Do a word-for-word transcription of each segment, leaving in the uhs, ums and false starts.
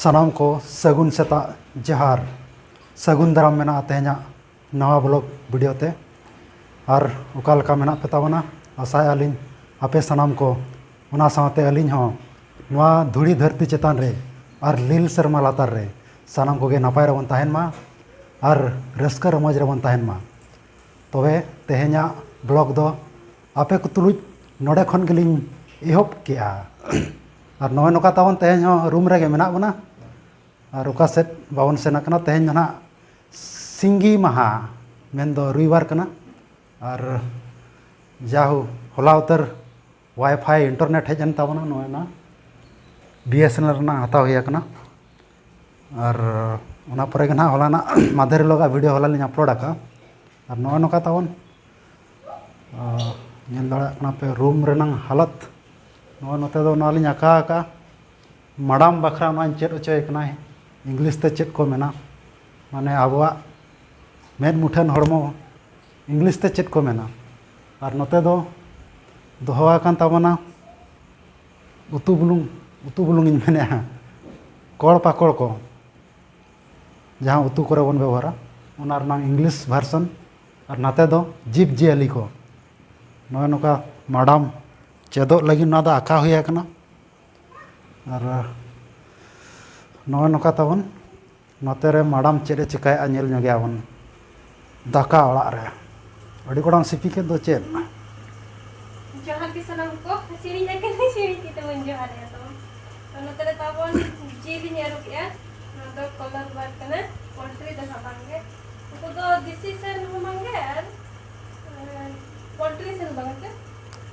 ᱥᱟᱱᱟᱢ ᱠᱚ ᱥᱟᱹᱜᱩᱱ ᱥᱮᱛᱟᱜ ᱡᱚᱦᱟᱨ, ᱥᱟᱹᱜᱩᱱ ᱫᱟᱨᱟᱢ ᱢᱮᱱᱟᱜᱼᱟ ᱛᱮᱦᱮᱧᱟᱜ ᱱᱟᱣᱟ ᱵᱞᱚᱜ ᱵᱷᱤᱰᱤᱭᱳ ᱛᱮ᱾ ᱟᱨ ᱚᱠᱟ ᱞᱮᱠᱟ ᱢᱮᱱᱟᱜ ᱯᱮ ᱛᱟᱵᱚᱱᱟ? ᱟᱥᱟᱭᱮᱫᱼᱟ ᱞᱤᱧ ᱟᱯᱮ ᱥᱟᱱᱟᱢ ᱠᱚ, ᱚᱱᱟ ᱥᱟᱶᱛᱮ ᱟᱹᱞᱤᱧ ᱦᱚᱸ ᱱᱚᱣᱟ ᱫᱷᱩᱲᱤ ᱫᱷᱟᱹᱨᱛᱤ ᱪᱮᱛᱟᱱ ᱨᱮ ᱟᱨ ᱞᱤᱞ ᱥᱮᱨᱢᱟ ᱞᱟᱛᱟᱨ ᱨᱮ ᱥᱟᱱᱟᱢ ᱠᱚᱜᱮ ᱱᱟᱯᱟᱭ ᱨᱮᱵᱚᱱ ᱛᱟᱦᱮᱱ ᱢᱟ ᱟᱨ ᱨᱟᱹᱥᱠᱟᱹ ᱨᱚᱢᱚᱡᱽ ᱨᱮᱵᱚᱱ ᱛᱟᱦᱮᱱ ᱢᱟ᱾ ᱛᱚᱵᱮ ᱛᱮᱦᱮᱧᱟᱜ ᱵᱞᱚᱜ ᱫᱚ ᱟᱯᱮ ᱠᱚ ᱛᱩᱞᱩᱡ ᱱᱚᱰᱮ ᱠᱷᱚᱱ ᱜᱮᱞᱤᱧ ᱮᱦᱚᱵ ᱠᱮᱜᱼᱟ᱾ ᱟᱨ ᱱᱚᱜᱼᱚᱭ ᱱᱚᱝᱠᱟ ᱛᱟᱵᱚᱱ ᱛᱮᱦᱮᱧ ᱦᱚᱸ ᱨᱩᱢ ᱨᱮᱜᱮ ᱢᱮᱱᱟᱜ ᱵᱚᱱᱟ᱾ ᱟᱨ ᱚᱠᱟ ᱥᱮᱫ ᱵᱟᱵᱚᱱ ᱥᱮᱱ ᱟᱠᱟᱱᱟ᱾ ᱛᱮᱦᱮᱧ ᱫᱚ ᱱᱟᱦᱟᱜ ᱥᱤᱸᱜᱤ ᱢᱟᱦᱟ, ᱢᱮᱱᱫᱚ ᱨᱚᱵᱤᱵᱟᱨ ᱠᱟᱱᱟ᱾ ᱟᱨ ᱡᱟᱦᱳ, ᱦᱚᱞᱟ ᱩᱛᱟᱹᱨ ᱣᱟᱭᱯᱷᱟᱭ ᱤᱱᱴᱟᱨᱱᱮᱴ ᱦᱮᱡ ᱮᱱ ᱛᱟᱵᱚᱱᱟ, ᱱᱚᱜᱼᱚᱭ ᱱᱟ ᱵᱤ ᱮᱥ ᱮᱱ ᱮᱞ ᱨᱮᱱᱟᱜ ᱦᱟᱛᱟᱣ ᱦᱩᱭ ᱟᱠᱟᱱᱟ᱾ ᱟᱨ ᱚᱱᱟ ᱯᱚᱨᱮ ᱜᱮ ᱱᱟᱦᱟᱜ ᱦᱚᱞᱟᱱᱟᱜ ᱢᱟᱫᱷᱮᱨ ᱦᱤᱞᱳᱜᱟᱜ ᱵᱷᱤᱰᱤᱭᱳ ᱦᱚᱞᱟ ᱞᱤᱧ ᱟᱯᱞᱳᱰ ᱟᱠᱟᱫᱼᱟ᱾ ᱟᱨ ᱱᱚᱜᱼᱚᱭ ᱱᱚᱝᱠᱟ ᱛᱟᱵᱚᱱ, ᱟᱨ ᱧᱮᱞ ᱫᱟᱲᱮᱭᱟᱜ ᱠᱟᱱᱟ ᱯᱮ ᱨᱩᱢ ᱨᱮᱱᱟᱝ ᱦᱟᱞᱚᱛ᱾ ᱱᱚᱜᱼᱚᱭ ᱱᱚᱛᱮ ᱫᱚ ᱱᱚᱣᱟ ᱞᱤᱧ ᱟᱸᱠᱟ ᱟᱠᱟᱫᱼᱟ, ᱢᱟᱰᱟᱢ ᱵᱟᱠᱷᱨᱟ ᱱᱚᱣᱟᱧ ᱪᱮᱫ ᱦᱚᱪᱚᱭᱮ ᱠᱟᱱᱟ᱾ ᱤᱝᱞᱤᱥ ᱛᱮ ᱪᱮᱫ ᱠᱚ ᱢᱮᱱᱟ, ᱢᱟᱱᱮ ᱟᱵᱚᱣᱟᱜ ᱢᱮᱫ ᱢᱩᱴᱷᱟᱹᱱ ᱦᱚᱲᱢᱚ ᱤᱝᱞᱤᱥ ᱛᱮ ᱪᱮᱫ ᱠᱚ ᱢᱮᱱᱟ? ᱟᱨ ᱱᱚᱛᱮ ᱫᱚ ᱫᱚᱦᱚ ᱟᱠᱟᱱ ᱛᱟᱵᱚᱱᱟ ᱩᱛᱩ ᱵᱩᱞᱩᱝ, ᱩᱛᱩ ᱵᱩᱞᱩᱝ ᱤᱧ ᱢᱮᱱᱮᱫᱼᱟ, ᱠᱚᱲ ᱯᱟᱠᱚᱲ ᱠᱚ, ᱡᱟᱦᱟᱸ ᱩᱛᱩ ᱠᱚᱨᱮ ᱵᱚᱱ ᱵᱮᱵᱚᱦᱟᱨᱟ, ᱚᱱᱟ ᱨᱮᱱᱟᱝ ᱤᱝᱞᱤᱥ ᱵᱷᱟᱨᱥᱚᱱ᱾ ᱟᱨ ᱱᱟᱛᱮ ᱫᱚ ᱡᱤᱵᱽ ᱡᱤᱭᱟᱹᱞᱤ ᱠᱚ᱾ ᱱᱚᱜᱼᱚᱭ ᱱᱚᱝᱠᱟ ᱢᱟᱰᱟᱢ ᱪᱮᱫᱚᱜ ᱞᱟᱹᱜᱤᱫ ᱱᱚᱣᱟ ᱫᱚ ᱟᱸᱠᱟᱣ ᱦᱩᱭ ᱟᱠᱟᱱᱟ᱾ ᱟᱨ ᱱᱚᱜᱼᱚᱭ ᱱᱚᱝᱠᱟ ᱛᱟᱵᱚᱱ ᱱᱚᱛᱮ ᱨᱮ ᱢᱟᱰᱟᱢ ᱪᱮᱫ ᱮ ᱪᱤᱠᱟᱹᱭᱮᱫᱼᱟ, ᱧᱮᱞ ᱧᱚᱜᱮᱭᱟ ᱵᱚᱱ᱾ ᱫᱟᱠᱟ ᱚᱲᱟᱜ ᱨᱮ ᱟᱹᱰᱤ ᱜᱚᱴᱟᱝ ᱥᱤᱯᱤ ᱠᱮᱫ ᱫᱚ ᱪᱮᱫ? ᱡᱚᱦᱟᱨ ᱜᱮ ᱥᱟᱱᱟᱢ ᱠᱚ, ᱥᱤᱲᱤᱧ ᱟᱠᱟᱱᱟ, ᱥᱤᱲᱤᱧ ᱛᱤ ᱛᱮᱵᱚᱱ ᱡᱚᱦᱟᱨᱮᱜᱼᱟ ᱛᱚ᱾ ᱛᱚ, ᱱᱚᱛᱮ ᱨᱮ ᱛᱟᱵᱚᱱ ᱡᱤᱞ ᱤᱧ ᱟᱹᱨᱩᱵᱮᱜᱼᱟ᱾ ᱱᱚᱣᱟ ᱫᱚ ᱠᱚᱞᱚᱨ ᱵᱟᱨ ᱠᱟᱱᱟ, ᱯᱳᱞᱴᱨᱤ ᱫᱚ ᱦᱟᱸᱜ ᱵᱟᱝᱜᱮ᱾ ᱱᱩᱠᱩ ᱫᱚ ᱫᱮᱥᱤ ᱥᱮᱱ ᱦᱚᱸ ᱵᱟᱝᱜᱮ ᱟᱨ, ᱮᱸ, ᱯᱳᱞᱴᱨᱤ ᱥᱮᱱ ᱵᱟᱝ ᱥᱮ?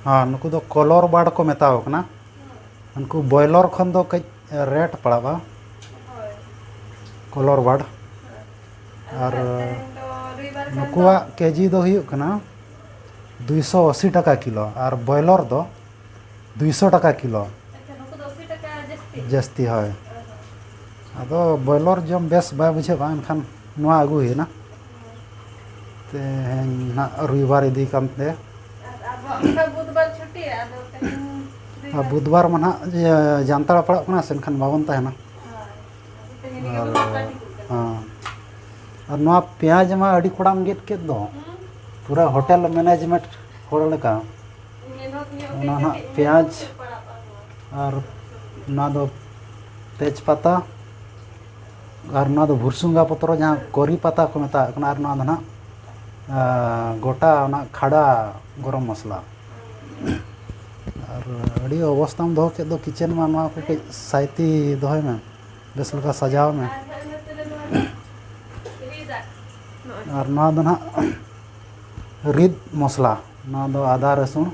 ᱦᱮᱸ, ᱱᱩᱠᱩ ᱫᱚ ᱠᱚᱞᱚᱨ ᱵᱟᱨᱰ ᱠᱚ ᱢᱮᱛᱟᱣ ᱠᱟᱱᱟ᱾ ᱦᱮᱸ᱾ ᱩᱱᱠᱩ ᱵᱚᱭᱞᱚᱨ ᱠᱷᱚᱱ ᱫᱚ ᱠᱟᱹᱡ ᱨᱮᱴ ᱯᱟᱲᱟᱜᱼᱟ᱾ ᱦᱳᱭ᱾ Colour bird. ᱦᱮᱸ᱾ ᱟᱨ ᱛᱮᱦᱮᱧ ᱫᱚ ᱨᱚᱵᱤᱵᱟᱨ ᱠᱟᱱ ᱫᱚ ᱱᱩᱠᱩᱣᱟᱜ ᱠᱮᱡᱤ ᱫᱚ ᱦᱩᱭᱩᱜ ᱠᱟᱱᱟ ᱫᱩᱭᱥᱚ ᱟᱥᱤ ᱴᱟᱠᱟ ᱠᱤᱞᱳ, ᱟᱨ ᱵᱚᱭᱞᱚᱨ ᱫᱚ ᱫᱩᱭᱥᱚ ᱴᱟᱠᱟ ᱠᱤᱞᱳ᱾ ᱟᱪᱪᱷᱟ, ᱱᱩᱠᱩ ᱫᱚ ᱟᱥᱤ ᱴᱟᱠᱟ ᱡᱟᱹᱥᱛᱤ? ᱡᱟᱹᱥᱛᱤ, ᱦᱳᱭ᱾ ᱚ ᱦᱚᱸ᱾ ᱟᱫᱚ ᱵᱚᱭᱞᱚᱨ ᱡᱚᱢ ᱵᱮᱥ ᱵᱟᱭ ᱵᱩᱡᱷᱟᱹᱜᱼᱟ, ᱮᱱᱠᱷᱟᱱ ᱱᱚᱣᱟ ᱟᱹᱜᱩ ᱦᱩᱭᱮᱱᱟ᱾ ᱛᱮᱦᱮᱧ ᱱᱟᱦᱟᱜ ᱨᱚᱵᱤᱵᱟᱨ ᱤᱫᱤ ᱠᱟᱱᱛᱮ᱾ ᱟᱨ ᱟᱵᱚᱣᱟᱜ ᱢᱟ ᱵᱩᱫᱷᱵᱟᱨ ᱪᱷᱩᱴᱤ, ᱟᱫᱚ ᱛᱮᱦᱮᱧ ᱟᱨ ᱨᱚᱵᱤᱵᱟᱨ᱾ ᱵᱩᱫᱷᱵᱟᱨ ᱢᱟ ᱱᱟᱦᱟᱜ ᱤᱭᱟᱹ ᱡᱟᱱᱛᱟᱲ ᱯᱟᱲᱟᱜ ᱠᱟᱱᱟ, ᱥᱮ ᱮᱱᱠᱷᱟᱱ ᱵᱟᱵᱚᱱ ᱛᱟᱦᱮᱱᱟ᱾ ᱦᱳᱭ᱾ ᱟᱨ, ᱦᱮᱸ᱾ ᱟᱨ ᱱᱚᱣᱟ ᱯᱮᱸᱭᱟᱡᱽ ᱢᱟ ᱟᱹᱰᱤ ᱠᱚᱲᱟᱢ ᱜᱮᱫ ᱠᱮᱫ ᱫᱚ, ᱯᱩᱨᱟᱹ ᱦᱳᱴᱮᱞ ᱢᱮᱱᱮᱡᱽᱢᱮᱱᱴ ᱦᱚᱲ ᱞᱮᱠᱟ᱾ ᱚᱱᱟ ᱱᱟᱦᱟᱜ ᱯᱮᱸᱭᱟᱡᱽ ᱟᱨ ᱱᱚᱣᱟ ᱫᱚ ᱛᱮᱡᱽ ᱯᱟᱛᱟ ᱟᱨ ᱱᱚᱣᱟ ᱫᱚ ᱵᱷᱩᱨᱥᱩᱝᱜᱟ ᱯᱚᱛᱨᱚ, ᱡᱟᱦᱟᱸ ᱠᱚᱨᱤ ᱯᱟᱛᱟ ᱠᱚ ᱢᱮᱛᱟᱜ ᱠᱟᱱᱟ, ᱟᱨ ᱱᱚᱣᱟ ᱫᱚ ᱱᱟᱦᱟᱜ, ᱟᱸ, ᱜᱚᱴᱟ ᱚᱱᱟ ᱠᱷᱟᱰᱟ ᱜᱚᱨᱚᱢ ᱢᱚᱥᱞᱟ᱾ ᱟᱨ ᱟᱹᱰᱤ ᱚᱵᱚᱥᱛᱟᱢ ᱫᱚᱦᱚ ᱠᱮᱫ ᱫᱚ ᱠᱤᱪᱮᱱ ᱢᱟ, ᱱᱚᱣᱟ ᱠᱚ ᱠᱟᱹᱡ ᱥᱟᱭᱛᱤ ᱫᱚᱦᱚᱭ ᱢᱮ, ᱵᱮᱥ ᱞᱮᱠᱟ ᱥᱟᱡᱟᱣ ᱢᱮ᱾ ᱟᱨ ᱱᱚᱣᱟ ᱫᱚ ᱱᱟᱦᱟᱜ ᱨᱤᱫ ᱢᱚᱥᱞᱟ, ᱱᱚᱣᱟ ᱫᱚ ᱟᱫᱟ ᱨᱟᱹᱥᱩᱱ,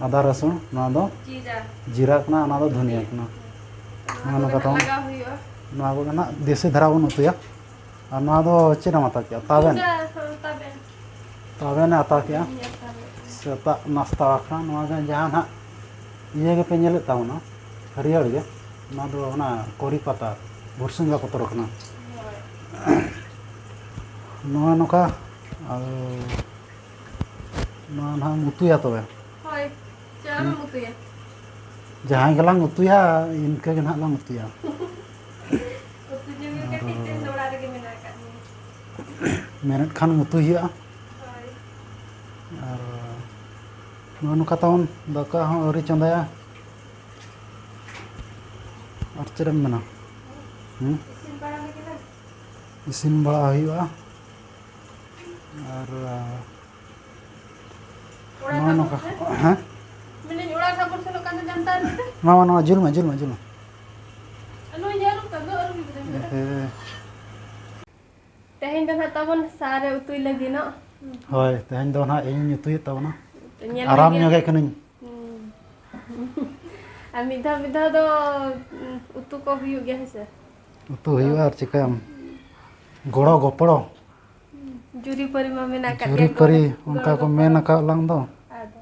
ᱟᱫᱟ ᱨᱟᱹᱥᱩᱱ, ᱱᱚᱣᱟ ᱫᱚ ᱡᱤᱨᱟ᱾ ᱡᱤᱨᱟ ᱠᱟᱱᱟ, ᱚᱱᱟ ᱫᱚ ᱫᱷᱩᱱᱤᱭᱟᱹ ᱠᱟᱱᱟ᱾ ᱱᱚᱣᱟ ᱱᱚᱝᱠᱟ ᱠᱚᱜᱮ ᱛᱟᱵᱚᱱ᱾ ᱞᱟᱜᱟᱣ ᱦᱩᱭᱩᱜᱼᱟ᱾ ᱱᱚᱣᱟ ᱠᱚᱜᱮ ᱱᱟᱦᱟᱜ ᱫᱮᱥᱤ ᱫᱷᱟᱨᱟ ᱵᱚᱱ ᱩᱛᱩᱭᱟ᱾ ᱟᱨ ᱱᱚᱣᱟ ᱫᱚ ᱪᱮᱫ ᱮᱢ ᱦᱟᱛᱟᱣ ᱠᱮᱜᱼᱟ? ᱛᱟᱵᱮᱱ? ᱡᱤᱨᱟ, ᱦᱚᱸ, ᱛᱟᱵᱮᱱ᱾ ᱛᱟᱵᱮᱱᱮ ᱦᱟᱛᱟᱣ ᱠᱮᱜᱼᱟ᱾ ᱤᱧ ᱦᱟᱛᱟᱣ ᱞᱮᱫ᱾ ᱥᱮᱛᱟᱜ ᱱᱟᱥᱛᱟ ᱟᱠᱷᱲᱟ᱾ ᱱᱚᱣᱟ ᱜᱮ ᱡᱟᱦᱟᱸ ᱱᱟᱦᱟᱜ ᱤᱭᱟᱹ ᱜᱮᱯᱮ ᱧᱮᱞᱮᱫ ᱛᱟᱵᱚᱱᱟ, ᱦᱟᱹᱨᱭᱟᱹᱲ ᱜᱮ, ᱚᱱᱟ ᱫᱚ ᱚᱱᱟ ᱠᱚᱨᱤ ᱯᱟᱛᱟ, ᱵᱷᱩᱨᱥᱩᱝᱜᱟ ᱯᱚᱛᱨᱚ ᱠᱟᱱᱟ᱾ ᱦᱳᱭ᱾ ᱱᱚᱣᱟ ᱱᱚᱝᱠᱟ, ᱟᱫᱚ ᱱᱚᱣᱟ ᱱᱟᱦᱟᱜ ᱮᱢ ᱩᱛᱩᱭᱟ ᱛᱚᱵᱮ? ᱦᱳᱭ, ᱪᱚᱞᱚ ᱵᱚᱱ ᱩᱛᱩᱭᱟ᱾ ᱡᱟᱦᱟᱸᱭ ᱜᱮᱞᱟᱝ ᱩᱛᱩᱭᱟ, ᱤᱱᱠᱟᱹ ᱜᱮ ᱱᱟᱦᱟᱜ ᱞᱟᱝ ᱩᱛᱩᱭᱟ᱾ ᱩᱛᱩ ᱡᱚᱢ ᱧᱩ ᱠᱟᱹᱴᱤᱡ ᱛᱮᱦᱮᱧ ᱫᱚ ᱚᱲᱟᱜ ᱨᱮᱜᱮ ᱢᱮᱱᱟᱜ ᱟᱠᱟᱫ ᱢᱮᱭᱟ᱾ ᱢᱮᱱᱮᱫ ᱠᱷᱟᱱ ᱩᱛᱩᱭ ᱦᱩᱭᱩᱜᱼᱟ᱾ ᱦᱳᱭ᱾ ᱟᱨ ᱱᱚᱜᱼᱚ ᱱᱚᱝᱠᱟ ᱛᱟᱵᱚᱱ ᱫᱟᱠᱟ ᱦᱚᱸ ᱟᱹᱣᱨᱤ ᱪᱚᱸᱫᱟᱭᱟ᱾ ᱟᱨ ᱪᱮᱫ ᱮᱢ ᱢᱮᱱᱟ? ᱦᱩᱸ? ᱤᱥᱤᱱ ᱵᱟᱲᱟ ᱞᱟᱹᱜᱤᱫ ᱮᱢ? ᱤᱥᱤᱱ ᱵᱟᱲᱟ ᱦᱩᱭᱩᱜᱼᱟ᱾ ᱟᱨ, ᱚᱲᱟᱜ ᱱᱚᱜᱼᱚ ᱦᱟᱸᱜ ᱱᱚᱝᱠᱟ᱾ ᱵᱚᱱ ᱥᱮᱱ? ᱦᱮᱸ? ᱢᱮᱱᱫᱟᱹᱧ, ᱚᱲᱟᱜ ᱦᱟᱸᱜ ᱵᱚᱱ ᱥᱮᱱᱚᱜ ᱠᱟᱱ ᱫᱚ ᱡᱟᱱᱛᱷᱟᱲ ᱨᱮ? ᱢᱟ, ᱢᱟ, ᱱᱚᱣᱟ ᱡᱩᱞ ᱢᱮ, ᱡᱩᱞ ᱢᱮ, ᱡᱩᱞ ᱢᱮ᱾ ᱟᱨ ᱱᱩᱭ ᱧᱮᱞ ᱠᱟᱱ ᱫᱚ ᱟᱹᱨᱩᱵ ᱠᱮᱫᱟᱭ᱾ ᱮᱦᱮ᱾ ᱛᱮᱦᱮᱧ ᱫᱚ ᱱᱟᱦᱟᱜ ᱛᱟᱵᱚᱱ ᱥᱟᱨ ᱨᱮ ᱩᱛᱩᱭ ᱞᱟᱹᱜᱤᱫᱚᱜ᱾ ᱦᱳᱭ, ᱛᱮᱦᱮᱧ ᱫᱚ ᱱᱟᱦᱟᱜ ᱤᱧᱤᱧ ᱩᱛᱩᱭᱮᱫ ᱛᱟᱵᱚᱱᱟ᱾ ᱛᱚ, ᱧᱮᱞ ᱟᱨᱟᱢ ᱦᱩᱭᱩᱜ ᱧᱚᱜ ᱜᱮ ᱜᱮᱭᱟ᱾ ᱠᱟᱹᱱᱟᱹᱧ᱾ ᱦᱩᱸ᱾ ᱟᱨ ᱢᱤᱫ ᱫᱷᱟᱣ, ᱢᱤᱫ ᱫᱷᱟᱣ ᱫᱚ, ᱩᱸ, ᱩᱛᱩ ᱠᱚ ᱦᱩᱭᱩᱜ ᱜᱮᱭᱟ, ᱦᱮᱸ ᱥᱮ? ᱩᱛᱩ ᱦᱩᱭᱩᱜᱼᱟ, ᱟᱨ ᱪᱤᱠᱟᱹᱭᱟᱢ? ᱜᱚᱲᱚ ᱜᱚᱯᱚᱲᱚ᱾ ᱡᱩᱨᱤᱯᱟᱹᱨᱤ ᱢᱟ ᱢᱮᱱᱟᱜ ᱟᱠᱟᱫ ᱜᱮᱭᱟ, ᱡᱩᱨᱤᱯᱟᱹᱨᱤ, ᱜᱚᱲᱚ, ᱚᱱᱠᱟ ᱜᱚᱲᱚ ᱠᱚ ᱜᱚᱯᱚᱲᱚ᱾ ᱢᱮᱱ ᱟᱠᱟᱫ ᱞᱟᱝ ᱫᱚ᱾ ᱟᱫᱚ᱾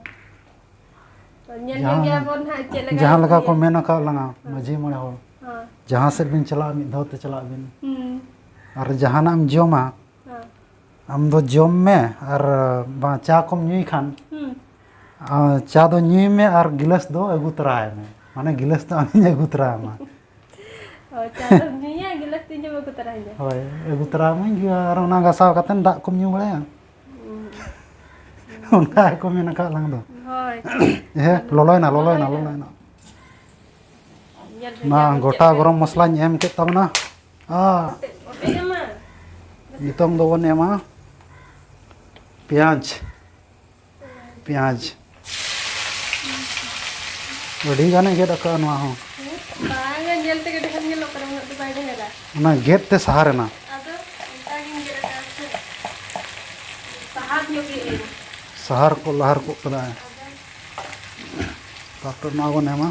ᱛᱚ, ᱧᱮᱞ ᱧᱚᱜ ᱡᱟᱦᱟᱸ, ᱜᱮᱭᱟ ᱵᱚᱱ ᱦᱟᱸᱜ ᱪᱮᱫ ᱞᱮᱠᱟ ᱡᱟᱦᱟᱸ ᱞᱮᱠᱟ ᱠᱚ ᱩᱛᱩᱭᱟ᱾ ᱢᱮᱱ ᱟᱠᱟᱫ ᱞᱟᱝᱟ, ᱦᱮᱸ᱾ ᱢᱟᱹᱡᱷᱤ ᱢᱚᱬᱮ ᱦᱚᱲ, ᱦᱮᱸ᱾ ᱡᱟᱦᱟᱸ ᱥᱮᱫ ᱵᱤᱱ ᱪᱟᱞᱟᱜᱼᱟ, ᱢᱤᱫ ᱫᱷᱟᱣ ᱛᱮ ᱪᱟᱞᱟᱜ ᱵᱤᱱ᱾ ᱦᱩᱸ᱾ ᱟᱨ ᱡᱟᱦᱟᱱᱟᱜ ᱮᱢ ᱡᱚᱢᱟ, ᱦᱮᱸ᱾ ᱟᱢ ᱫᱚ ᱡᱚᱢ ᱢᱮ, ᱟᱨ ᱵᱟᱝ ᱪᱟ ᱠᱚᱢ ᱧᱩᱭ ᱠᱷᱟᱱ, ᱦᱩᱸ᱾ ᱟᱨ ᱪᱟ ᱫᱚ ᱧᱩᱭ ᱢᱮ ᱟᱨ ᱜᱤᱞᱟᱹᱥ ᱫᱚ ᱟᱹᱜᱩ ᱛᱚᱨᱟᱭ ᱢᱮ, ᱢᱟᱱᱮ ᱜᱤᱞᱟᱹᱥ ᱫᱚ ᱟᱢᱤᱧ ᱟᱹᱜᱩ ᱛᱚᱨᱟ ᱟᱢᱟ᱾ ᱦᱳᱭ, ᱪᱟ ᱫᱚᱢ ᱧᱩᱭᱟ, ᱜᱤᱞᱟᱹᱥ ᱛᱤᱧ ᱡᱚᱢ ᱟᱹᱜᱩ ᱛᱚᱨᱟ ᱤᱧᱟ᱾ ᱦᱳᱭ, ᱟᱹᱜᱩ ᱛᱚᱨᱟ ᱢᱟᱹᱧ ᱜᱮ, ᱟᱨ ᱚᱱᱟ ᱜᱷᱟᱥᱟᱣ ᱠᱟᱛᱮ ᱫᱟᱜ ᱠᱚᱢ ᱧᱩ ᱵᱟᱲᱟᱭᱟ᱾ ᱦᱩᱸ᱾ ᱚᱱᱠᱟ ᱜᱮᱠᱚ ᱢᱮᱱ ᱟᱠᱟᱫ ᱞᱟᱝ ᱫᱚ᱾ ᱦᱳᱭ᱾ ᱦᱮᱸ, ᱞᱚᱞᱚᱭᱮᱱᱟ, ᱞᱚᱞᱚᱭᱮᱱᱟ, ᱞᱚᱞᱚᱭᱮᱱᱟ᱾ ᱞᱚᱞᱚᱭᱮᱱᱟ᱾ ᱧᱮᱞ ᱯᱮ ᱚᱱᱟ ᱡᱟᱢ ᱜᱚᱴᱟ ᱪᱮᱫ ᱞᱮᱠᱟ᱾ ᱜᱚᱨᱚᱢ ᱢᱚᱥᱞᱟᱧ ᱮᱢ ᱠᱮᱫ ᱛᱟᱵᱚᱱᱟ᱾ ᱟᱨ ᱚᱴᱮᱡ ᱮᱢᱟ᱾ ᱱᱤᱛᱚᱝ ᱫᱚᱵᱚᱱ ᱮᱢᱟ ᱯᱮᱸᱭᱟᱡᱽ᱾ ᱯᱮᱸᱭᱟᱡᱽ᱾ ᱟᱹᱰᱤ ᱜᱟᱱᱮ ᱜᱮᱫ ᱟᱠᱟᱫᱼᱟ ᱱᱚᱣᱟ ᱦᱚᱸ᱾ ᱵᱟᱝᱟ, ᱧᱮᱞ ᱛᱮᱜᱮ ᱰᱷᱮᱨ ᱧᱮᱞᱚᱜ ᱠᱟᱱᱟ, ᱩᱱᱟᱹᱜ ᱫᱚ ᱵᱟᱭ ᱰᱷᱮᱨᱟ᱾ ᱚᱱᱟ ᱜᱮᱫ ᱛᱮ ᱥᱟᱦᱟᱨ ᱮᱱᱟ᱾ ᱟᱫᱚ ᱚᱱᱠᱟ ᱜᱤᱧ ᱜᱮᱫ ᱟᱠᱟᱫᱼᱟ ᱥᱮ᱾ ᱥᱟᱦᱟᱨ ᱧᱚᱜ ᱜᱮ ᱤᱧ᱾ ᱥᱟᱦᱟᱨ ᱠᱚ ᱞᱟᱦᱟᱨ ᱠᱚᱜ ᱠᱟᱫᱟ᱾ ᱟᱫᱚ ᱛᱟᱨᱯᱚᱨ ᱱᱚᱣᱟ ᱵᱚᱱ ᱮᱢᱟ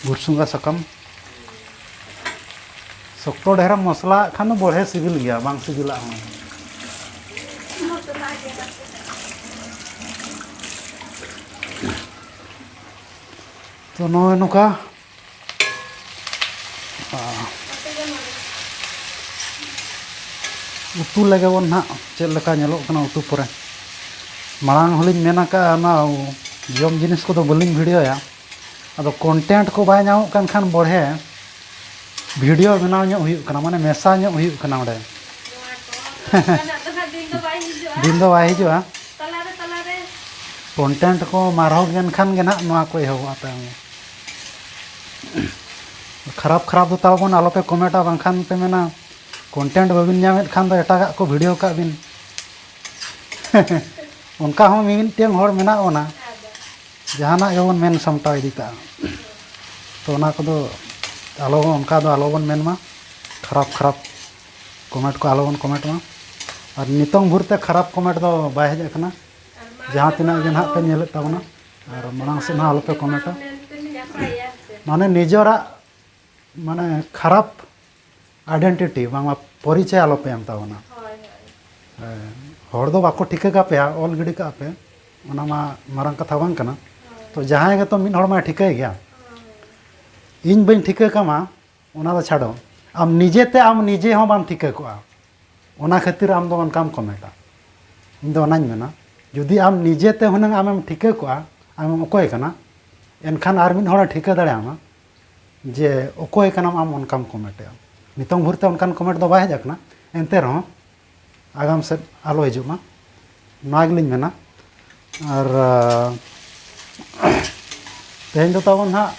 ᱵᱷᱩᱨᱥᱩᱝᱜᱟ ᱥᱟᱠᱟᱢ᱾ ᱥᱚᱠᱛᱚ ᱰᱷᱮᱨᱮᱢ ᱢᱚᱥᱞᱟ ᱟᱜ ᱠᱷᱟᱱ ᱫᱚ ᱵᱚᱲᱦᱮ ᱥᱤᱵᱤᱞ ᱜᱮᱭᱟ, ᱵᱟᱝ ᱥᱤᱵᱤᱞᱟᱜ ᱦᱚᱸ᱾ ᱛᱚ ᱱᱚᱜᱼᱚᱭ ᱱᱚᱝᱠᱟ ᱩᱛᱩ ᱞᱮᱜᱮ ᱵᱚᱱ ᱱᱟᱦᱟᱜ, ᱪᱮᱫ ᱞᱮᱠᱟ ᱧᱮᱞᱚᱜ ᱠᱟᱱᱟ ᱩᱛᱩ ᱯᱚᱨᱮ᱾ ᱢᱟᱲᱟᱝ ᱦᱚᱸᱞᱤᱧ ᱢᱮᱱ ᱟᱠᱟᱫᱼᱟ, ᱚᱱᱟ ᱡᱚᱢ ᱡᱤᱱᱤᱥ ᱠᱚᱫᱚ ᱵᱟᱹᱞᱤᱧ ᱵᱷᱤᱰᱤᱭᱳᱭᱟ᱾ ᱟᱫᱚ ᱠᱚᱱᱴᱮᱱᱴ ᱠᱚ ᱵᱟᱭ ᱧᱟᱢᱚᱜ ᱠᱟᱱ ᱠᱷᱟᱱ ᱵᱚᱲᱦᱮ ᱵᱷᱤᱰᱤᱭᱳ ᱵᱮᱱᱟᱣ ᱧᱚᱜ ᱦᱩᱭᱩᱜ ᱠᱟᱱᱟ, ᱢᱟᱱᱮ ᱢᱮᱥᱟ ᱧᱚᱜ ᱦᱩᱭᱩᱜ ᱠᱟᱱᱟ ᱚᱸᱰᱮ᱾ ᱱᱚᱣᱟ ᱠᱚ, ᱚᱱᱠᱟᱱᱟᱜ ᱫᱚ ᱱᱟᱦᱟᱜ ᱫᱤᱱ ᱫᱚ ᱵᱟᱭ ᱦᱤᱡᱩᱜᱼᱟ᱾ ᱫᱤᱱ ᱫᱚ ᱵᱟᱭ ᱦᱤᱡᱩᱜᱼᱟ᱾ ᱛᱟᱞᱟᱨᱮ, ᱛᱟᱞᱟᱨᱮ᱾ ᱠᱚᱱᱴᱮᱱᱴ ᱠᱚ ᱢᱟᱨᱦᱚᱜ ᱞᱮᱱᱠᱷᱟᱱ ᱜᱮ ᱱᱟᱦᱟᱜ ᱱᱚᱣᱟ ᱠᱚ ᱮᱦᱚᱵᱚᱜᱼᱟ ᱛᱟᱭᱚᱢ᱾ ᱠᱷᱟᱨᱟᱯ ᱠᱷᱟᱨᱟᱯ ᱫᱚ ᱛᱟᱵᱚᱱ ᱟᱞᱚᱯᱮ ᱠᱚᱢᱮᱱᱴᱟ, ᱵᱟᱝᱠᱷᱟᱱ ᱯᱮ ᱢᱮᱱᱟ ᱠᱚᱱᱴᱮᱱᱴ ᱵᱟᱹᱵᱤᱱ ᱧᱟᱢᱮᱫ ᱠᱷᱟᱱ ᱫᱚ ᱮᱴᱟᱜᱟᱜ ᱠᱚ ᱵᱷᱤᱰᱤᱭᱳ ᱠᱟᱜ ᱵᱤᱱ᱾ ᱚᱱᱠᱟ ᱦᱚᱸ ᱢᱤᱢᱤᱫᱴᱮᱱ ᱦᱚᱲ ᱢᱮᱱᱟᱜ ᱵᱚᱱᱟ, ᱡᱟᱦᱟᱱᱟᱜ ᱜᱮᱵᱚᱱ ᱢᱮᱱ ᱥᱟᱢᱴᱟᱣ ᱤᱫᱤ ᱠᱟᱜᱼᱟ᱾ ᱛᱚ ᱚᱱᱟ ᱠᱚᱫᱚ ᱟᱞᱚ ᱵᱚᱱ, ᱚᱱᱠᱟ ᱫᱚ ᱟᱞᱚ ᱵᱚᱱ ᱢᱮᱱ ᱢᱟ, ᱠᱷᱟᱨᱟᱯ ᱠᱷᱟᱨᱟᱯ ᱠᱚᱢᱮᱱᱴ ᱠᱚ ᱟᱞᱚ ᱵᱚᱱ ᱠᱚᱢᱮᱱᱴ ᱢᱟ᱾ ᱟᱨ ᱱᱤᱛᱚᱝ ᱵᱷᱳᱨ ᱛᱮ ᱠᱷᱟᱨᱟᱯ ᱠᱚᱢᱮᱱᱴ ᱫᱚ ᱵᱟᱭ ᱦᱮᱡ ᱟᱠᱟᱱᱟ, ᱡᱟᱦᱟᱸ ᱛᱤᱱᱟᱹᱜ ᱜᱮ ᱱᱟᱦᱟᱜ ᱯᱮ ᱧᱮᱞᱮᱫ ᱛᱟᱵᱚᱱᱟ᱾ ᱟᱨ ᱢᱟᱲᱟᱝ ᱥᱮᱫ ᱦᱚᱸ ᱟᱞᱚᱯᱮ ᱠᱚᱢᱮᱱᱴᱟ᱾ ᱢᱟᱱᱮ ᱱᱤᱡᱮᱨᱟᱜ ᱢᱟᱱᱮ ᱠᱷᱟᱨᱟᱯ ᱟᱭᱰᱮᱱᱴᱤᱴᱤ, ᱵᱟᱝᱢᱟ ᱯᱚᱨᱤᱪᱚᱭ ᱟᱞᱚᱯᱮ ᱮᱢ ᱛᱟᱵᱚᱱᱟ᱾ ᱦᱳᱭ, ᱦᱳᱭ᱾ ᱦᱮᱸ, ᱦᱚᱲ ᱫᱚ ᱵᱟᱠᱚ ᱴᱷᱤᱠᱟᱹ ᱠᱟᱯᱮᱭᱟ, ᱚᱞ ᱜᱤᱰᱤ ᱠᱟᱜ ᱯᱮ, ᱚᱱᱟ ᱢᱟ ᱢᱟᱨᱟᱝ ᱠᱟᱛᱷᱟ ᱵᱟᱝ ᱠᱟᱱᱟ᱾ ᱦᱳᱭ᱾ ᱛᱚ ᱡᱟᱦᱟᱸᱭ ᱜᱮᱛᱚ ᱢᱤᱫ ᱦᱚᱲ ᱢᱟᱭ ᱴᱷᱤᱠᱟᱹᱭ ᱜᱮᱭᱟ᱾ ᱦᱳᱭ, ᱦᱳᱭ᱾ ᱤᱧ ᱵᱟᱹᱧ ᱴᱷᱤᱠᱟᱹ ᱠᱟᱢᱟ, ᱚᱱᱟ ᱫᱚ ᱪᱷᱟᱰᱚ, ᱟᱢ ᱱᱤᱡᱮᱛᱮ ᱟᱢ ᱱᱤᱡᱮ ᱦᱚᱸ ᱵᱟᱢ ᱴᱷᱤᱠᱟᱹ ᱠᱚᱜᱼᱟ, ᱚᱱᱟ ᱠᱷᱟᱹᱛᱤᱨ ᱟᱢ ᱫᱚ ᱚᱱᱠᱟᱢ ᱠᱚᱢᱮᱱᱴᱟ᱾ ᱤᱧ ᱫᱚ ᱚᱱᱟᱧ ᱢᱮᱱᱟ, ᱡᱩᱫᱤ ᱟᱢ ᱱᱤᱡᱮᱛᱮ ᱦᱩᱱᱟᱹᱝ ᱟᱢᱮᱢ ᱴᱷᱤᱠᱟᱹ ᱠᱚᱜᱼᱟ ᱟᱢᱮᱢ ᱚᱠᱚᱭ ᱠᱟᱱᱟ, ᱮᱱᱠᱷᱟᱱ ᱟᱨ ᱢᱤᱫ ᱦᱚᱲᱮ ᱴᱷᱤᱠᱟᱹ ᱫᱟᱲᱮᱭᱟᱢᱟ᱾ ᱡᱮ ᱚᱠᱚᱭ ᱠᱟᱱᱟᱢ ᱟᱢ, ᱚᱱᱠᱟᱢ ᱠᱚᱢᱮᱱᱴᱮᱜᱼᱟ᱾ ᱱᱤᱛᱚᱝ ᱵᱷᱳᱨ ᱛᱮ ᱚᱱᱠᱟᱱ ᱠᱚᱢᱮᱱᱴ ᱫᱚ ᱵᱟᱭ ᱦᱮᱡ ᱟᱠᱟᱱᱟ, ᱮᱱᱛᱮ ᱨᱮᱦᱚᱸ ᱟᱜᱟᱢ ᱥᱮᱫ ᱟᱞᱚ ᱦᱤᱡᱩᱜ ᱢᱟ, ᱱᱚᱣᱟ ᱜᱮᱞᱤᱧ ᱢᱮᱱᱟ᱾ ᱟᱨ ᱛᱮᱦᱮᱧ ᱫᱚ ᱛᱟᱵᱚᱱ ᱦᱟᱸᱜ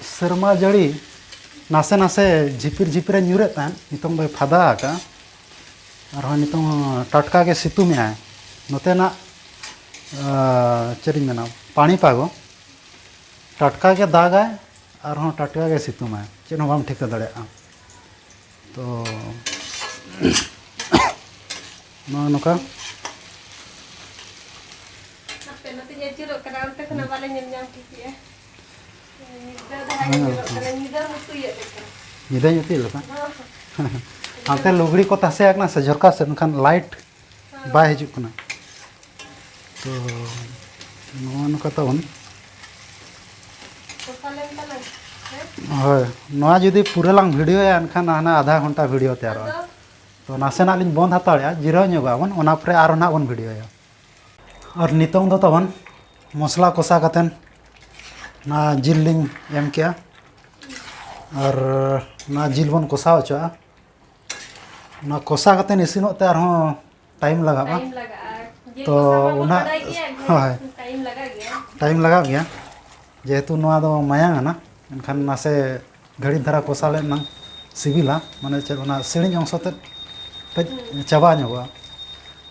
ᱥᱮᱨᱢᱟ ᱡᱟᱹᱲᱤ ᱱᱟᱥᱮ ᱱᱟᱥᱮ ᱡᱷᱤᱯᱤᱨ ᱡᱷᱤᱯᱤᱨᱮ ᱧᱩᱨᱮᱫ ᱛᱟᱦᱮᱸᱫ, ᱱᱤᱛᱚᱝ ᱫᱚᱭ ᱯᱷᱟᱫᱟ ᱟᱠᱟᱫᱼᱟ᱾ ᱟᱨᱦᱚᱸ ᱱᱤᱛᱚᱝ ᱴᱟᱴᱠᱟ ᱜᱮ ᱥᱤᱛᱩᱝ ᱮᱜᱼᱟᱭ᱾ ᱱᱚᱛᱮᱱᱟᱜ ᱪᱮᱫ ᱤᱧ ᱢᱮᱱᱟ, ᱯᱟᱹᱱᱤ ᱯᱟᱜᱚ ᱴᱟᱴᱠᱟ ᱜᱮ ᱫᱟᱜᱟᱭ, ᱟᱨᱦᱚᱸ ᱴᱟᱴᱠᱟ ᱜᱮ ᱥᱤᱛᱩᱝᱟᱭ, ᱪᱮᱫ ᱦᱚᱸ ᱵᱟᱢ ᱴᱷᱤᱠᱟᱹ ᱫᱟᱲᱮᱭᱟᱜᱼᱟ᱾ ᱛᱚ ᱱᱚᱜᱼᱚ ᱱᱚᱝᱠᱟ᱾ ᱦᱟᱯᱮ ᱱᱚᱛᱮᱧ ᱟᱹᱪᱩᱨᱚᱜ ᱠᱟᱱᱟ, ᱚᱱᱛᱮ ᱠᱷᱚᱱᱟᱜ ᱵᱟᱞᱮ ᱧᱮᱞ ᱧᱟᱢ ᱴᱷᱤᱠᱮᱜᱼᱟ᱾ ᱧᱤᱫᱟᱹ ᱫᱚ ᱦᱟᱸᱜ ᱦᱮᱸ, ᱧᱮᱞᱚᱜ ᱠᱟᱱᱟ, ᱧᱤᱫᱟᱹ ᱩᱛᱩᱭᱮᱫ ᱞᱮᱠᱟ᱾ ᱧᱤᱫᱟᱹ ᱧᱩᱛᱤ ᱞᱮᱠᱟ᱾ ᱦᱚᱸ᱾ ᱦᱟᱱᱛᱮ ᱞᱩᱜᱽᱲᱤ ᱠᱚ ᱛᱟᱥᱮ ᱟᱠᱟᱱᱟ ᱥᱮ ᱡᱷᱚᱨᱠᱟ ᱥᱮᱫ, ᱮᱱᱠᱷᱟᱱ ᱞᱟᱭᱤᱴ ᱦᱚᱸ᱾ ᱵᱟᱭ ᱦᱤᱡᱩᱜ ᱠᱟᱱᱟ᱾ ᱛᱚ ᱱᱚᱜᱼᱚ ᱱᱚᱝᱠᱟ ᱛᱟᱵᱚᱱ᱾ ᱠᱚᱥᱟ ᱞᱮᱱ ᱛᱟᱞᱟᱝ᱾ ᱦᱮᱸ? ᱦᱳᱭ, ᱱᱚᱣᱟ ᱡᱩᱫᱤ ᱯᱩᱨᱟᱹ ᱞᱟᱝ ᱵᱷᱤᱰᱤᱭᱳᱭᱟ, ᱮᱱᱠᱷᱟᱱ ᱦᱟᱱᱟ ᱟᱫᱷᱟ ᱜᱷᱚᱱᱴᱟ ᱵᱷᱤᱰᱤᱭᱳ ᱛᱮᱭᱟᱨᱚᱜᱼᱟ᱾ ᱟᱫᱚ? ᱛᱚ ᱱᱟᱥᱮᱱᱟᱜ ᱞᱤᱧ ᱵᱚᱱᱫ ᱦᱟᱛᱟᱲᱮᱜᱼᱟ, ᱡᱤᱨᱟᱹᱣ ᱧᱚᱜᱚᱜ ᱟᱵᱚᱱ, ᱚᱱᱟ ᱯᱚᱨᱮ ᱟᱨᱚ ᱱᱟᱜ ᱵᱚᱱ ᱵᱷᱤᱰᱤᱭᱳᱭᱟ᱾ ᱟᱨ ᱱᱤᱛᱚᱝ ᱫᱚ ᱛᱟᱵᱚᱱ ᱢᱚᱥᱞᱟ ᱠᱚᱥᱟ ᱠᱟᱛᱮᱱ ᱚᱱᱟ ᱡᱤᱞ ᱞᱤᱧ ᱮᱢ ᱠᱮᱜᱼᱟ᱾ ᱟᱨ ᱚᱱᱟ ᱡᱤᱞ ᱵᱚᱱ ᱠᱚᱥᱟᱣ ᱦᱚᱪᱚᱜᱼᱟ᱾ ᱚᱱᱟ ᱠᱚᱥᱟ ᱠᱟᱛᱮᱱ ᱤᱥᱤᱱᱚᱜ ᱛᱮ ᱟᱨᱦᱚᱸ ᱴᱟᱭᱤᱢ ᱞᱟᱜᱟᱜᱼᱟ᱾ ᱴᱟᱭᱤᱢ ᱞᱟᱜᱟᱜᱼᱟ᱾ ᱡᱤᱞ ᱛᱚ ᱠᱚᱥᱟ ᱢᱟᱵᱚᱱ ᱚᱱᱟ, ᱵᱟᱰᱟᱭ ᱜᱮᱭᱟ, ᱮᱱᱠᱷᱟᱱ ᱦᱳᱭ᱾ ᱴᱟᱭᱤᱢ ᱞᱟᱜᱟᱜ ᱜᱮᱭᱟ᱾ ᱴᱟᱭᱤᱢ ᱞᱟᱜᱟᱜ ᱜᱮᱭᱟ, ᱡᱮᱦᱮᱛᱩ ᱱᱚᱣᱟ ᱫᱚ ᱢᱟᱭᱟᱝ ᱠᱟᱱᱟ, ᱮᱱᱠᱷᱟᱱ ᱱᱟᱥᱮ ᱜᱷᱟᱹᱲᱤᱡ ᱫᱷᱟᱨᱟ ᱠᱚᱥᱟ ᱞᱮᱱ ᱱᱟᱝ ᱥᱤᱵᱤᱞᱟ, ᱢᱟᱱᱮ ᱪᱮᱫ, ᱚᱱᱟ ᱥᱤᱲᱤᱡ ᱚᱝᱥᱚ ᱛᱮᱫ ᱠᱟᱹᱡ ᱦᱩᱸ᱾ ᱪᱟᱵᱟ ᱧᱚᱜᱚᱜᱼᱟ᱾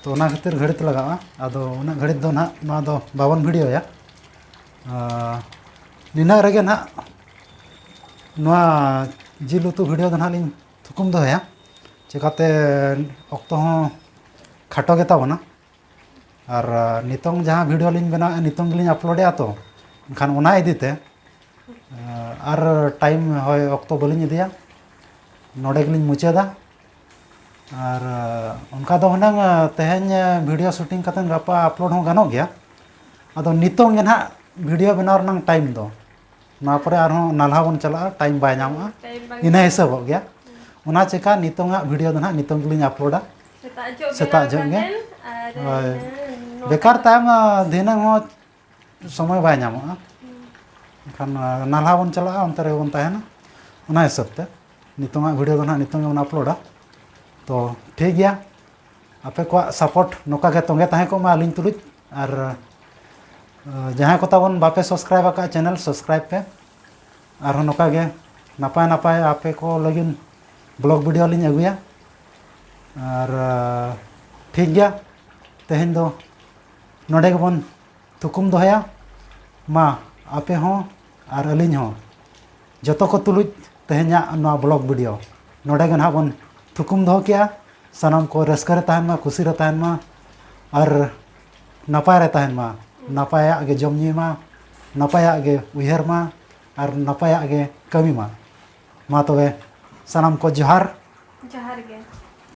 ᱛᱚ ᱚᱱᱟ ᱠᱷᱟᱹᱛᱤᱨ ᱜᱷᱟᱹᱲᱤᱡ ᱞᱟᱜᱟᱜᱼᱟ᱾ ᱟᱫᱚ ᱩᱱᱟᱹᱜ ᱜᱷᱟᱹᱲᱤᱡ ᱫᱚ ᱱᱟᱦᱟᱜ ᱱᱚᱣᱟ ᱫᱚ ᱵᱟᱵᱚᱱ ᱵᱷᱤᱰᱤᱭᱳᱭᱟ᱾ ᱟᱨ ᱱᱤᱱᱟᱹᱜ ᱨᱮᱜᱮ ᱱᱟᱦᱟᱜ ᱱᱚᱣᱟ ᱡᱤᱞ ᱩᱛᱩ ᱵᱷᱤᱰᱤᱭᱳ ᱫᱚ ᱱᱟᱦᱟᱜ ᱞᱤᱧ ᱛᱷᱩᱠᱩᱢ ᱫᱚᱦᱚᱭᱟ᱾ ᱪᱮᱠᱟᱛᱮ ᱚᱠᱛᱚ ᱦᱚᱸ ᱠᱷᱟᱴᱚ ᱜᱮᱛᱟ ᱵᱚᱱᱟ᱾ ᱟᱨ ᱱᱤᱛᱚᱝ ᱡᱟᱦᱟᱸ ᱵᱷᱤᱰᱤᱭᱳ ᱞᱤᱧ ᱵᱮᱱᱟᱣᱮᱫᱼᱟ, ᱱᱤᱛᱚᱝ ᱜᱮᱞᱤᱧ ᱟᱯᱞᱳᱰᱮᱜᱼᱟ᱾ ᱛᱚ ᱮᱱᱠᱷᱟᱱ ᱚᱱᱟ ᱤᱫᱤᱛᱮ ᱟᱨ ᱴᱟᱭᱤᱢ ᱦᱳᱭ ᱚᱠᱛᱚ ᱵᱟᱹᱞᱤᱧ ᱤᱫᱤᱭᱟ, ᱱᱚᱰᱮ ᱜᱮᱞᱤᱧ ᱢᱩᱪᱟᱹᱫᱟ᱾ ᱟᱨ ᱚᱱᱠᱟ ᱫᱚ ᱦᱩᱱᱟᱹᱝ ᱛᱮᱦᱮᱧ ᱵᱷᱤᱰᱤᱭᱳ ᱥᱩᱴᱤᱝ ᱠᱟᱛᱮᱫ ᱜᱟᱯᱟ ᱟᱯᱞᱳᱰ ᱦᱚᱸ ᱜᱟᱱᱚᱜ ᱜᱮᱭᱟ᱾ ᱟᱫᱚ ᱱᱤᱛᱚᱝ ᱜᱮ ᱱᱟᱦᱟᱜ ᱵᱷᱤᱰᱤᱭᱳ ᱵᱮᱱᱟᱣ ᱨᱮᱱᱟᱜ ᱴᱟᱭᱤᱢ ᱫᱚ, ᱱᱚᱣᱟ ᱯᱚᱨᱮ ᱟᱨᱦᱚᱸ ᱱᱟᱞᱦᱟ ᱵᱚᱱ ᱪᱟᱞᱟᱜᱼᱟ, ᱴᱟᱭᱤᱢ ᱵᱟᱭ ᱧᱟᱢᱚᱜᱼᱟ, ᱴᱟᱭᱤᱢ ᱵᱟᱝ ᱤᱱᱟᱹ ᱧᱟᱢᱚᱜᱼᱟ᱾ ᱦᱤᱥᱟᱹᱵᱚᱜ ᱜᱮᱭᱟ᱾ ᱚᱱᱟ ᱪᱮᱠᱟ ᱱᱤᱛᱚᱝᱟᱜ ᱵᱷᱤᱰᱤᱭᱳ ᱫᱚ ᱱᱟᱦᱟᱜ ᱱᱤᱛᱚᱝ ᱜᱮᱞᱤᱧ ᱟᱯᱞᱳᱰᱟ᱾ ᱥᱮᱛᱟᱜ ᱡᱚᱜ ᱥᱮᱛᱟᱜ ᱵᱮᱱᱟᱣ ᱡᱚᱜ ᱜᱮ᱾ ᱠᱟᱛᱮᱱ ᱟᱨ ᱦᱳᱭ᱾ ᱤᱱᱟᱹ ᱱᱚᱴᱟ ᱵᱮᱠᱟᱨ ᱠᱚ ᱛᱟᱭᱚᱢ, ᱫᱷᱤᱱᱟᱹᱝ ᱦᱚᱸ ᱥᱚᱢᱚᱭ ᱵᱟᱭ ᱧᱟᱢᱚᱜᱼᱟ᱾ ᱦᱩᱸ᱾ ᱮᱱᱠᱷᱟᱱ ᱱᱟᱞᱦᱟ ᱵᱚᱱ ᱪᱟᱞᱟᱜᱼᱟ, ᱚᱱᱛᱮ ᱨᱮᱜᱮ ᱵᱚᱱ ᱛᱟᱦᱮᱱᱟ᱾ ᱚᱱᱟ ᱦᱤᱥᱟᱹᱵ ᱛᱮ ᱱᱤᱛᱚᱝᱟᱜ ᱵᱷᱤᱰᱤᱭᱳ ᱫᱚ ᱱᱟᱦᱟᱜ ᱱᱤᱛᱚᱝ ᱜᱮᱵᱚᱱ ᱟᱯᱞᱳᱰᱟ᱾ ᱛᱚ ᱴᱷᱤᱠ ᱜᱮᱭᱟ, ᱟᱯᱮ ᱠᱚᱣᱟᱜ ᱥᱟᱯᱳᱨᱴ ᱱᱚᱝᱠᱟ ᱜᱮ ᱛᱚᱸᱜᱮ ᱛᱟᱦᱮᱸ ᱠᱚᱜ ᱢᱟ ᱟᱹᱞᱤᱧ ᱛᱩᱞᱩᱡ᱾ ᱟᱨ ᱡᱟᱦᱟᱸᱭ ᱠᱚ ᱛᱟᱵᱚᱱ ᱵᱟᱯᱮ ᱥᱟᱵᱥᱠᱨᱟᱭᱤᱵ ᱟᱠᱟᱫ ᱪᱮᱱᱮᱞ, ᱥᱟᱵᱥᱠᱨᱟᱭᱤᱵ ᱯᱮ᱾ ᱟᱨᱦᱚᱸ ᱱᱚᱝᱠᱟ ᱜᱮ ᱱᱟᱯᱟᱭ ᱱᱟᱯᱟᱭ ᱟᱯᱮ ᱠᱚ ᱞᱟᱹᱜᱤᱫ ᱵᱞᱚᱜ ᱵᱷᱤᱰᱤᱭᱳ ᱞᱤᱧ ᱟᱹᱜᱩᱭᱟ᱾ ᱟᱨ ᱴᱷᱤᱠ ᱜᱮᱭᱟ, ᱛᱮᱦᱮᱧ ᱫᱚ ᱱᱚᱰᱮ ᱜᱮᱵᱚᱱ ᱛᱷᱩᱠᱩᱢ ᱫᱚᱦᱚᱭᱟ᱾ ᱢᱟ ᱟᱯᱮ ᱦᱚᱸ ᱟᱨ ᱟᱹᱞᱤᱧ ᱦᱚᱸ ᱡᱚᱛᱚ ᱠᱚ ᱛᱩᱞᱩᱡ ᱛᱮᱦᱮᱧᱟᱜ ᱱᱚᱣᱟ ᱵᱞᱚᱜ ᱵᱷᱤᱰᱤᱭᱳ ᱱᱚᱰᱮ ᱜᱮ ᱱᱟᱦᱟᱜ ᱵᱚᱱ ᱛᱷᱩᱠᱩᱢ ᱫᱚᱦᱚ ᱠᱮᱜᱼᱟ᱾ ᱥᱟᱱᱟᱢ ᱠᱚ ᱨᱟᱹᱥᱠᱟᱹ ᱨᱮ ᱛᱟᱦᱮᱱ ᱢᱟ, ᱠᱩᱥᱤ ᱨᱮ ᱛᱟᱦᱮᱱ ᱢᱟ, ᱟᱨ ᱱᱟᱯᱟᱭ ᱨᱮ ᱛᱟᱦᱮᱱ ᱢᱟ, ᱱᱟᱯᱟᱭᱟᱜ ᱜᱮ ᱡᱚᱢ ᱧᱩᱭ ᱢᱟ, ᱱᱟᱯᱟᱭᱟᱜ ᱜᱮ ᱩᱭᱦᱟᱹᱨ ᱢᱟ, ᱟᱨ ᱱᱟᱯᱟᱭᱟᱜ ᱜᱮ ᱠᱟᱹᱢᱤ ᱢᱟ᱾ ᱢᱟ ᱛᱚᱵᱮ ᱥᱟᱱᱟᱢ ᱠᱚ ᱡᱚᱦᱟᱨ᱾ ᱡᱚᱦᱟᱨ ᱜᱮ᱾